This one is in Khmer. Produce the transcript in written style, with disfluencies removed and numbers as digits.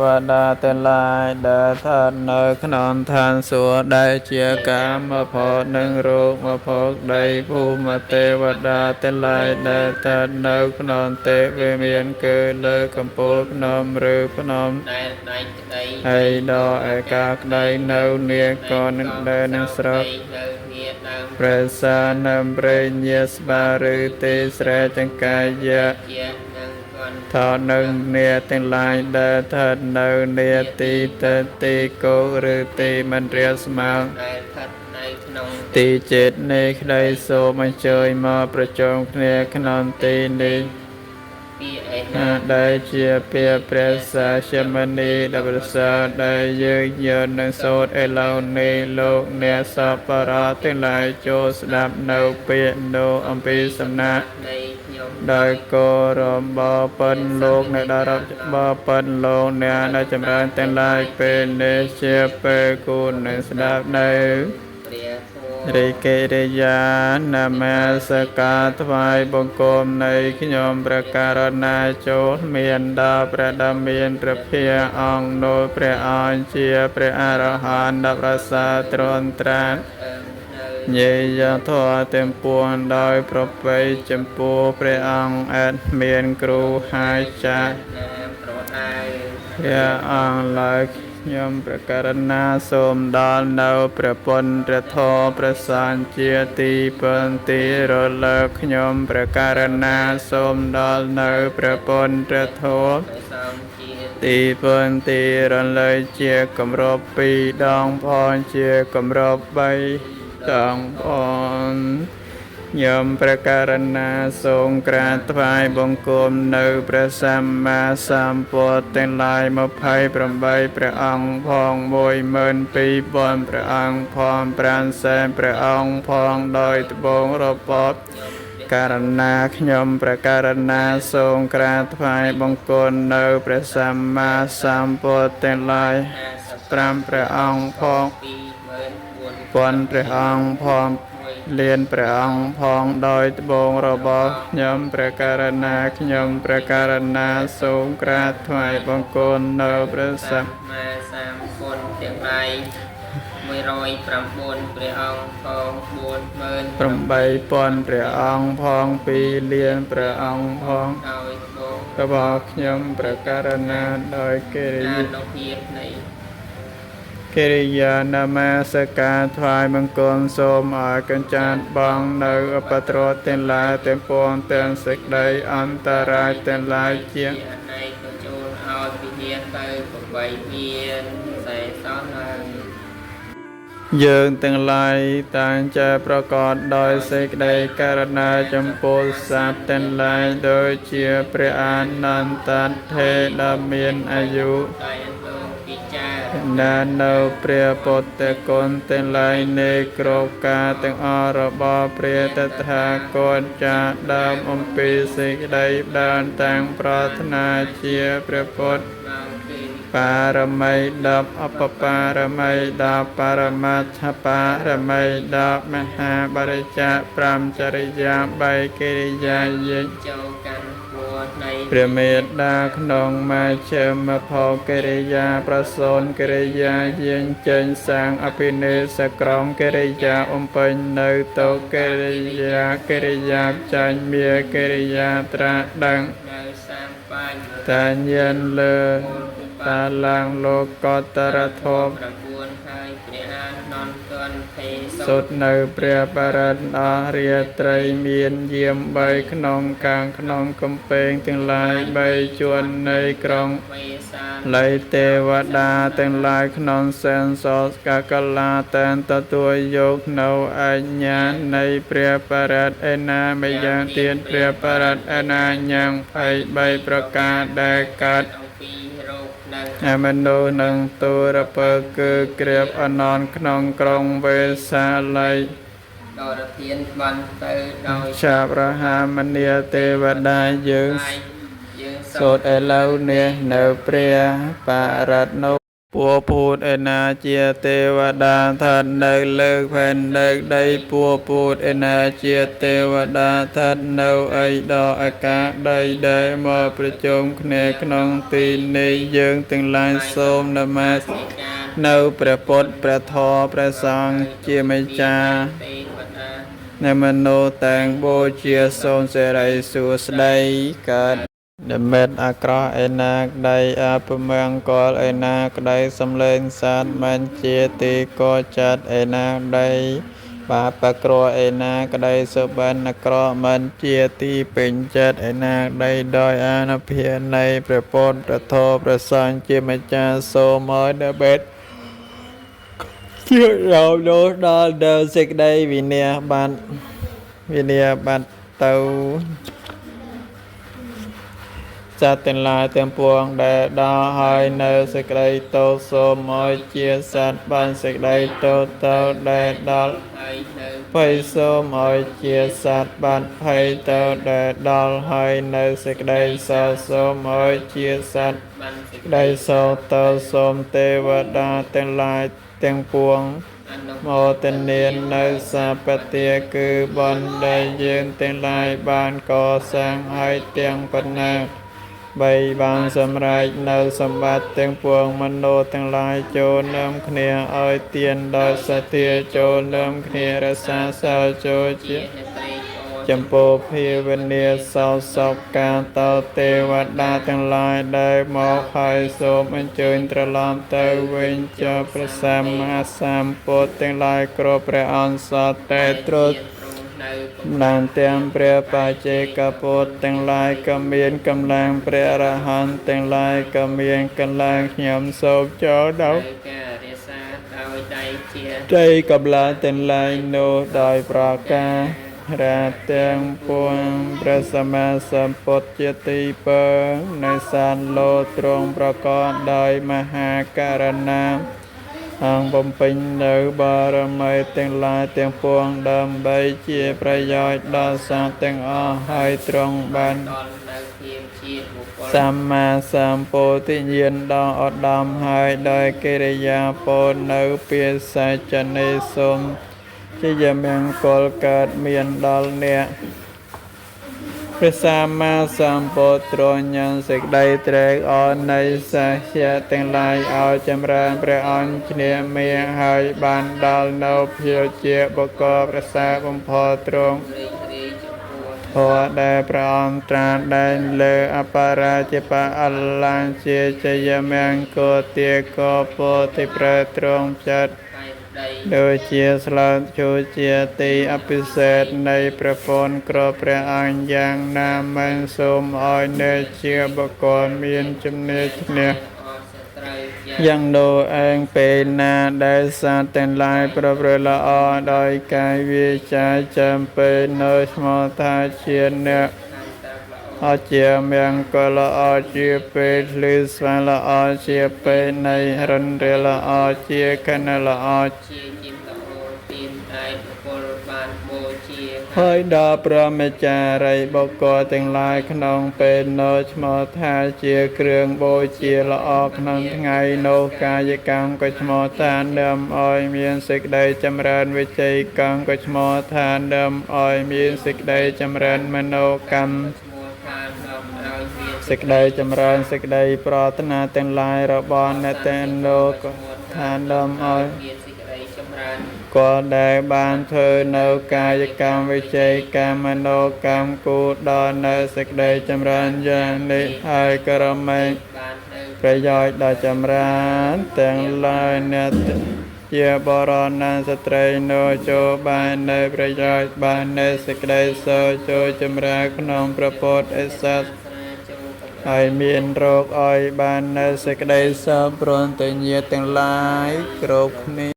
វតាទាំងឡាយដែលស្ថិតនៅក្នុងឋានសួគ៌ដែលជាកាមភពនិងរូបភពដីភូមិទេវតាទាំងឡាយដែលស្ថិតនៅក្នុងទេវវិមានគឺលើកំពូលភ្នំឬភ្នំ ដែលដៃក្តី ហើយដល់ឯកាក្តីនៅនាគរនឹងដែននឹងស្រុក នៅនាដើម ព្រះសានំព្រះញាស្បាឬទេស្រែចង្កាយៈ ជានឹងគន់ ថោនឹងនេទាំងឡាយដែលស្ថិតនៅនេទីតទីគោឬទីមិនរាស្មើ ដែលស្ថិតនៅក្នុង ទីចិត្តនៃក្តីសូមអញ្ជើញមកប្រជុំគ្នាក្នុងទីនេះ ពីឯ ណា ណា ដែលជាពាក្យព្រះសាជមនីដ៏ប្រសើរដែលយើងយកនឹងសូត្រឥឡូវនេះលោកអ្នកសប្បុរសទាំងឡាយចូលស្ដាប់នៅពាក្យនោះអំពីសំណាក់ នៃខ្ញុំ ដោយគោរពបពិនលោកអ្នកដែលរាប់បពិនលោកអ្នកដែលចម្រើនទាំងឡាយពេលនេះជាពេលគូនឹងស្ដាប់នៅ ព្រះធម៌ រិកិរិយានមស្ការថ្វាយបង្គំនៃខ្ញុំព្រះករុណាចូលមានដល់ព្រះដ៏មានព្រះភាអង្គនោះព្រះអង្គជាព្រះអរហន្តដ៏ប្រសើរទ្រង់ត្រាស់ អើមនៅ ញេយធម៌ទាំងពួងដោយប្រពៃចំពោះព្រះអង្គឥតមានគ្រូហាចារ្យ ណាប្រដៅ ព្រះអង្គឡើយខ្ញុំព្រះករុណាសូមដល់នៅព្រះពុទ្ធធម៌ព្រះសង្ឃជាទីពឹងទីរលឹកខ្ញុំព្រះករុណាសូមដល់នៅព្រះពុទ្ធធម៌ ព្រះសង្ឃជា ទីពឹងទីរលឹកជាគម្របពីរដងផងជាគម្របបីដងផងខ្ញុំព្រះករុណាសូមក្រាបថ្វាយបង្គំនៅព្រះសម្មាសម្ពុទ្ធទាំងឡាយ28ព្រះអង្គផង12000ព្រះអង្គផង500,000ព្រះអង្គផងដោយត្បូងរបប ករណាខ្ញុំព្រះករណាសូមក្រាបថ្វាយបង្គំនៅព្រះសម្មាសម្ពុទ្ធទាំងឡាយ5ព្រះអង្គផង 24000 ពាន់ព្រះអង្គផងលានព្រះអង្គផងដោយត្បូងរបស់ខ្ញុំព្រះករណាខ្ញុំព្រះករណាសូមក្រាបថ្វាយបង្គំនៅព្រះសម្ មាសម្ពុទ្ធទាំងឡាយ109ព្រះអង្គផង40000 8000ព្រះអង្គផង2លានព្រះអង្គផង ដោយត្បូង របស់ខ្ញុំព្រះករណាដោយកិរិ អា យា នុភាពនៃ កិរិយានមស្ការថ្វាយបង្គំសូមឲ្យកញ្ចាតបងនៅអបត្រតទាំងឡាយទាំងពួងទាំងសេចក្តីអន្តរាយទាំងឡាយជា អនេកក៏ចូលឲ្យវិញ្ញាណទៅ8មានសែសោឡើង យើងទាំងឡាយតាំងចេះប្រកបដោយសេចក្តីករុណាចំពោះសត្វទាំងឡាយដូចជាព្រះអានន្តថេរដ៏មានអាយុ តែលោកពិចារ ណានៅព្រះពុទ្ធគុណទាំងឡាយនៃគ្រប់ការទាំងអស់របស់ព្រះតថាគតចាដើមអំពីសេចក្តីដើមតាំងប្រាថ្នាជាព្រះពុទ្ធ មកគឺ បារមី10អបបារមី10បរមត្ថបារមី10មហាបរិច្ចាគ5ចរិយា3កិរិយាយិ ចូលកាន់ហួរនៃ ព្រះមេត្តាក្នុងមជ្ឈិមភោកិរិយាប្រសូនកិរិយាយាងចេញសាងអភិនេសក្រមកិរិយាអំពេញនៅតោកិរិយាកិរិយាចាញ់មាកិរិយាត្រាដឹង នៅសាមបញ្ញ តាញានលើតាឡើងលោកតរធម៌ 9ហើយព្រះអានន្ទនភេ សុទ្ធនៅព្រះបរិត្តអស់រាត្រីមានយាមបីក្នុងកាងក្នុងកំពែងទាំងឡាយបីជួននៃក្រុង វេសាល លៃទេវតាទាំងឡាយក្នុងសែនសោកកលាតែនទទួលយកនៅអញ្ញានៃព្រះបរិត្តឯណាម្យ៉ាងទៀតព្រះបរិត្តឯណាយ៉ាង23ប្រការដែលកើត អំពីរោគនឹង អមនុស្សនឹងទូរពើគឺក្រៀបអនន្តក្នុងក្រុងវេសាល័យ ដរធានបានទៅដោយ ឆាបរហាមនីទេវតាយើង ហើយយើង សូត្រឥឡូវនេះនៅព្រះបរិត្តនោះ ពួកភូតឯណាជាទេវតាស្ថិតនៅលើផែនដីដីពួកភូតឯណាជាទេវតាស្ថិតនៅអីដល់អាកាសដីដែលមកប្រជុំគ្នាក្នុងទីនេះយើងទាំងឡាយសូមនមស្ការ ការ នៅព្រះពុទ្ធព្រះធម៌ព្រះសង្ឃជាម្ចាស់ ទេវតា នៃមនោតាំងបូជាសូមសិរីសួស្តីកើតនិមិត្តអាក្រក់ឯណាក្តីអពមង្គលឯណាក្តីសំលេងសត្វមិនជាទីកចាត់ឯណាក្តីបាបក្រឯណាក្តីសុបិនអាក្រក់មិនជាទីពេញចិត្តឯណាក្តីដោយអានុភាពនៃព្រះពុទ្ធព្រះធម៌ព្រះសង្ឃជាម្ចាស់សូមឲ្យដល់បេត ជាเราលោកដល់ដល់សេចក្តីវិន័យបានវិន័យបានទៅសត្វទាំងឡាយទាំងពួងដែលដល់ហើយនៅសេចក្តីទោសសូមឲ្យជាសត្វបានសេចក្តីទោសទៅដែលដល់ ហើយនៅ ភ័យសូមឲ្យជាសត្វបានភ័យទៅដែលដល់ហើយនៅសេចក្តីសោកសូមឲ្យជាសត្វ បានសេច ក្តីសោកទៅសូមទេវតាទាំងឡាយទាំងពួង អនុ មោទនានៅសពទាគឺបុណ្យដែលយើងទាំងឡាយបានកសាងហើយទាំងប៉ុណ្ណាបីបានសម្រេចនៅសម្បត្តិទាំងពួងមនោទាំងឡាយចូលនឹមគ្នាឲ្យទានដោយសទ្ធាចូលនឹមគ្នារក្សាសិលចូលជា ជាអ្នកត្រេកអរ ចំពោះភាវនាសោសពកាតោទេវតាទាំងឡាយដែលមកហើយសូមអញ្ជើញត្រឡប់ទៅវិញចុះព្រះសម្មាសម្ពុទ្ធទាំងឡាយគ្រប់ព្រះអង្គសតតែទ្រង់ ទ្រង់នៅ កម្លាំងទាំងព្រះបច្ចេកពុទ្ធទាំងឡាយក៏មានកម្លាំងព្រះអរហន្តទាំងឡាយក៏មានកម្លាំងខ្ញុំសូមចូលដល់ នៅការរក្សាដោយដៃជា ជ័យកម្លាំងទាំងឡាយនោះដោយប្រការរាទាំងពួងព្រះសម្មាសម្ពុទ្ធជាទីពើងនៃសានលោទ្រង់ប្រកបដោយមហាករណាអង្គបំពេញនៅបារមីទាំងឡាយទាំងពួងដើម្បីជាប្រយោជន៍ដល់សត្វទាំងអស់ហើយទ្រង់បាន ដល់នៅភាពជាបុគ្គល សម្មាសម្ពោធិញ្ញាណដ៏ឧត្តមហើយដោយកិរិយាពោលនៅពាសាចនេសូមជាយមង្គលកើតមានដល់អ្នកព្រះសម្មាសម្ពុទ្ធទ្រង់ញ៉ាំសេចក្តីត្រេកអរនៃសាសយៈទាំងឡាយឲ្យចម្រើនព្រះអង្គឈ្នះមារហើយបានដល់នៅភាពជាបុគ្គលប្រសើរបំផុតទ្រង់ រីករាយចំពោះ ធម៌ដែលព្រះអង្គត្រាស់ដែនលើអបរាជបអល្លង្ជាជយមង្គលទាកពោធិប្រទ្រង់ចាត់ តែដី ដូចជាស្លោចជួជាទីអភិសេកនៃព្រះពនក្រព្រះអង្គយ៉ាងណាមិនសូមឲ្យនៅជាបុគ្គលមានជំនឿឈ្នះ អស់សត្រូវ យ៉ាងនោះឯងពេលណាដែលសត្វទាំងឡាយប្រព្រឹត្តល្អដោយកាយវាចាចាំពេលនៅស្មោះថាជាអ្នក ខាងតល្អ អជាមង្គលល្អជាពេលភ្លឺស្វាងល្អជាពេលនៃរិនរាល្អជាខណៈល្អ ជាជីមល្អទានដែលបុគ្គលបានបូជា ហើយដល់ព្រហ្មចារីបុគ្គលទាំងឡាយក្នុងពេលនោះឈ្មោះថាជាគ្រឿងបូជាល្អក្នុងថ្ងៃនោះកាយកម្មក៏ឈ្មោះថានឹមឲ្យមានសេចក្តីចម្រើនវិជ័យកម្មក៏ឈ្មោះថានឹមឲ្យមានសេចក្តីចម្រើនមโนកម្ម ឈ្មោះថានាំឲ្យមាន សេចក្តីចម្រើនសេចក្តីប្រាថ្នាទាំងឡាយរបស់អ្នកទាំងនោះក៏ថានាំឲ្យ មានសេចក្តីចម្រើន ក៏ដែលបានធ្វើនៅកាយកម្មវិជ័យកម្មមโนកម្មគូដល់នៅសេចក្តីចម្រើនយ៉ាងនេះហើយក្រមែង បាននៅ ប្រយោជន៍ដល់ចម្រើនទាំងឡាយអ្នកជាបរណាស្ត្រីនោះចូលបាននៅប្រយោជន៍បាននៅសេចក្តីសោចូលចម្រើនក្នុងព្រះពុទ្ធិសាស ស្រាចូលកម្រិត ហើយមានរោគឲ្យបាននៅសេចក្តីសោកព្រមទាំងញាតិទាំងឡាយគ្រប់គ្នា។